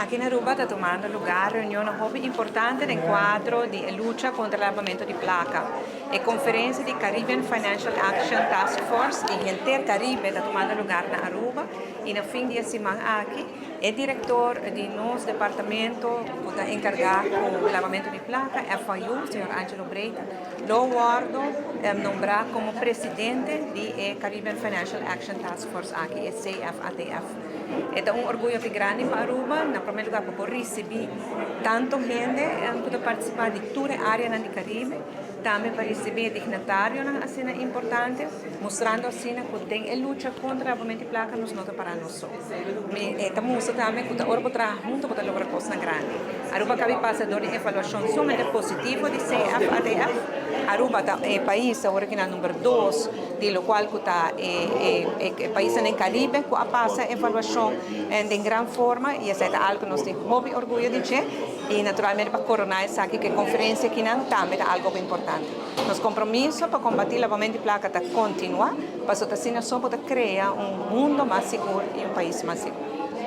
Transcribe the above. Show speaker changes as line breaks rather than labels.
Aki na Aruba ta tumando lugar reunion hopi importante den cuadro di lucha contra labamento di placa. E conferencia di Caribbean Financial Action Task Force di henter Caribe ta tumando lugar na Aruba y na fin di siman aki e director di nos departamento cu ta encarga cu labamento di placa, FIU, señor Angelo Breyten, lo wordo nombra como presidente di e Caribbean Financial Action Task Force aki, e CFATF. Ta un orguyo grandi pa Aruba, na prome lugar pa ricibi tanto hende cu ta participa di tur area di Caribe, tambe pa ricibi dignitario asina importante, mustrando asina cu den e lucha contra labamento di placa nos no ta para nos so. Ta mustra tambe cu ora bo traha hunto bo ta logra cos grandi. Aruba a caba di pasa door di evaluacion sumamente positivo di CFATF. Aruba ta e pais awor aki na number 2 di locual cu ta e pais den Caribe cu a pasa evaluacion di gran forma y esey ta algo cu nos tin hopi orguyo di dje y naturalmente pa corona esaki cu e conferencia aki nan tambe ta algo importante. Nos compromiso pa combati labamento di placa ta continua, pasobra asina so bo ta crea un mundo mas sigur y un pais mas sigur.